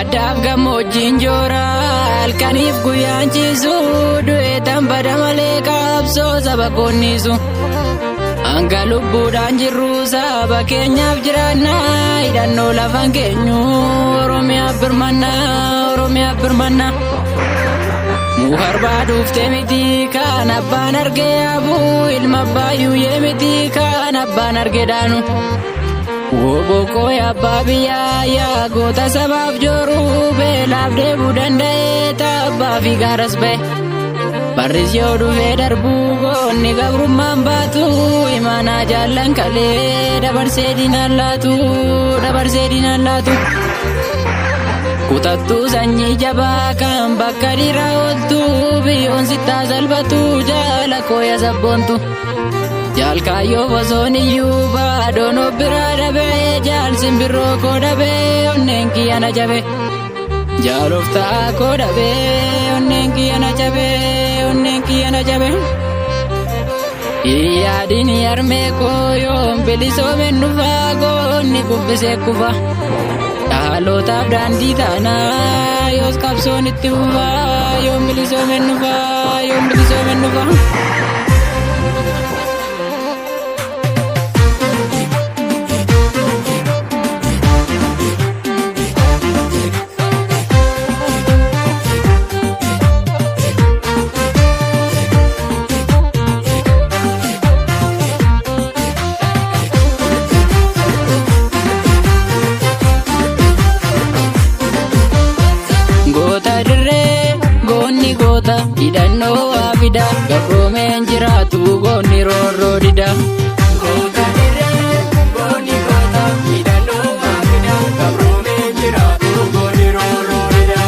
Baddaaf gammoojjiin joora halkaniif guyyaan ciisu du'ee tan bada malee qabsoo saba koonnisu. Hanga lubbuudhaan jirru saba keenyaaf jiraanna hidhannoo lafan keenyu Oromiyaaf birmanna Oromiyaaf birmanna. Muharbaa dhuftee miti kan abbaan argee yaabu ilma abbaayyuu miti kan abbaan argee daanu. Wobokoo abbaa biyyaa yaa goota sabaaf jooru beelaaf deebuu danda'ee tabbaa fi gaaras ba'e. Barris yoo dhufee darbu goonni gabrummaan baatu imaanaa jaallan kalee dabarsee diinaan laatu dabarsee diinaan laatu. Kutattuu sanyii jabaa kan bakka dhiiraa ooltu biyyoon sittaa salphatu jaala kooya sabboontu. Jaalkaayyoo bosoon iyyuu baadoon of biraa dhabee jaal simbirroo koo dhabee onneen kiyya na jabe. Jaaloftaa koo dhabee onneen kiyya na jabee onneen kiyya na jabe. Yaadin yarmee koo yoom bilisoomeen dhufaa goonni kubbisee kufa. Dhaalootaaf daandii taanaa yoos qabsoon itti fufaa yoom bilisoomeen dhufaa yoom bilisoomeen dhufaa. Goota dirree goonni goota hidhannoo waa fida gabroomeen jiraatu goonni roorroo dida. Goota dirree goonni goota hidhannoo waa fida gabroomeen jiraatu goonni roorroo dida.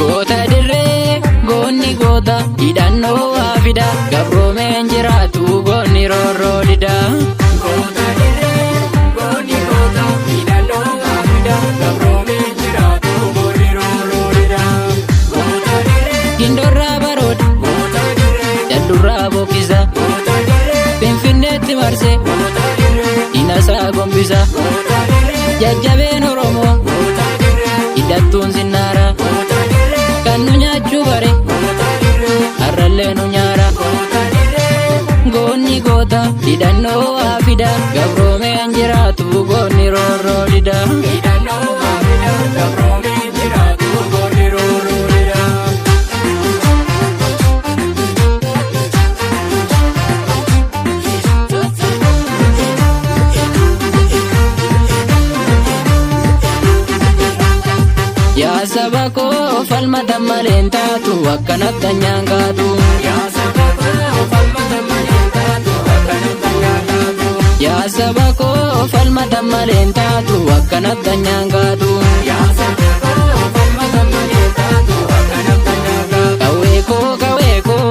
Goota dirree goonni goota hidhannoo waa fida gabroomeen jiraatu goonni roorroo dida. Goota dirree goonni goota hidhannoo waa fida gabroomeen jiraatu goonni roorroo dida. Goota dirree Gindorraa barooda goota dirree jaldurraa boqqisa goota dirree finfinneetti marsee goota dirree diinasaa gombisa goota dirree jajjabeen Oromoo goota dirree hidhattuun sinnaara goota dirree kan nu nyaachuu bare goota dirree har'allee nu nyaara. goota dirree. Goonni goota hidhannoo waa fida gabroomeen jiraatu goonni roorroo dida. Hidhannoo waa fida gabroomeen jiraatu goonni roorroo dida. Yaa saba koo falmata malee hin taatu akkanatti anyaan kaatu. Yaa saba koo falmata malee hin taatu akkanatti anyaan kaatu. Yaa saba koo falmata malee hin taatu akkanatti anyaan kaatu. Yaa saba koo falmata malee hin taatu akkanatti anyaan kaatu. Qawwee koo qawwee koo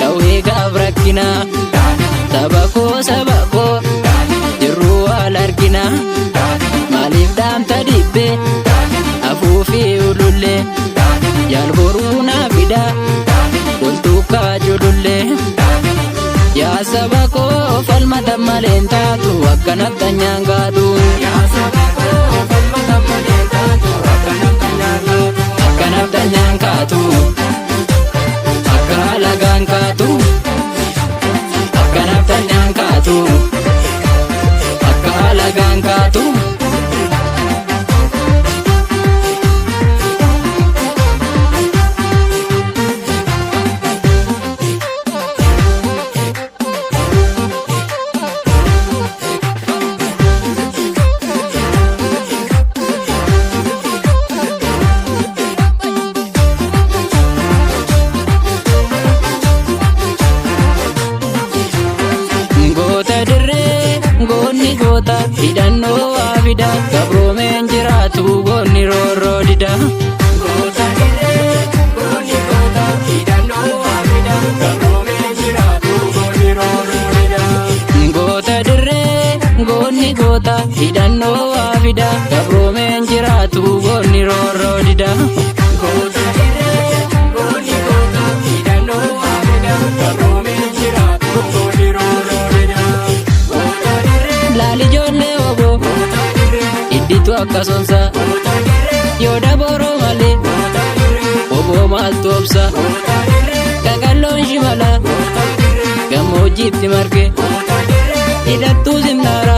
qawwee gaaf rakkina saba koo saba koo jirruu wal argina maaliif dhaamta dhibbee afuufii ulullee yaal boruu naa fida loltuukaa culullee. Yaa saba koo falmata malee hin taatu akkanatti anyaan kaatu. Yaa saba koo falmata malee hin taatu akkanatti anyaan kaatu. Akkanatti anyaan kaatu. Akka alagaan kaatu. Akkanatti anyaan kaatu. Akka alagaan kaatu. Goota dirree goonni goota hidhannoo waa fida gabroomeen jiraatu goonni roorroo dida. Goota dirree goonni goota hidhannoo waa fida gabroomeen jiraatu goonni roorroo dida. Goota dirree goonni goota hidhannoo waa fida gabroomeen jiraatu goonni roorroo dida. Goota dirree goonni goota hidhannoo waa fida gabroomeen jiraatu goonni roorroo dida. Goota dirree Laali ijoollee oboo goota dirree idditu akka sonsa goota dirree yoo daboo. Eenyutu obsa? Qaqalloon shimala gammoojjiitti marge hidhattuu sinnaara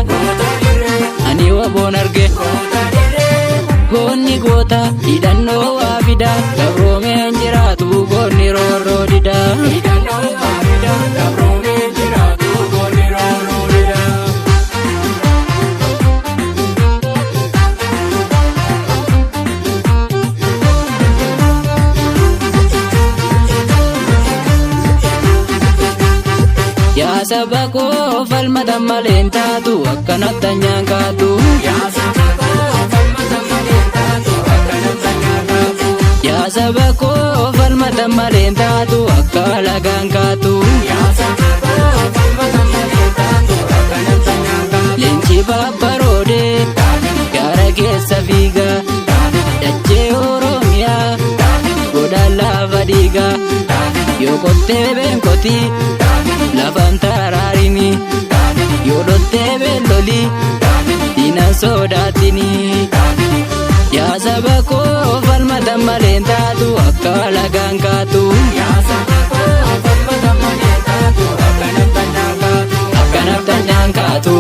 ani waboon arge. Goonni goota hidhannoo waa fida gabroomeen jiraatu goonni roorroo dida. Hidhannoo waa fida gabroomeen jiraatu goonni roorroo dida. Yaa saba koo falmata malee hin taatu akkanatti anyaan kaatu. Yaa saba koo falmata malee taatu akkanatti anyaan kaatu. Yaa saba koo falmata malee hin taatu akka alagaan kaatu. Yaa saba koo falmata malee taatu akkanatti anyaan kaatu. Leenci babbaroodee gaara keessa fiiga dachee Oromiyaa godhaan lafa dhiiga yoo qottee beenkoti lafaan taraarimi yoo dhottee beelloli diinaan sodaatini. Yaa saba koo falmata malee hin taatu akka alagaan kaatu. Yaa saba koo falmata malee taatu akkanatti anyaan kaatu. Akkanatti anyaan kaatu.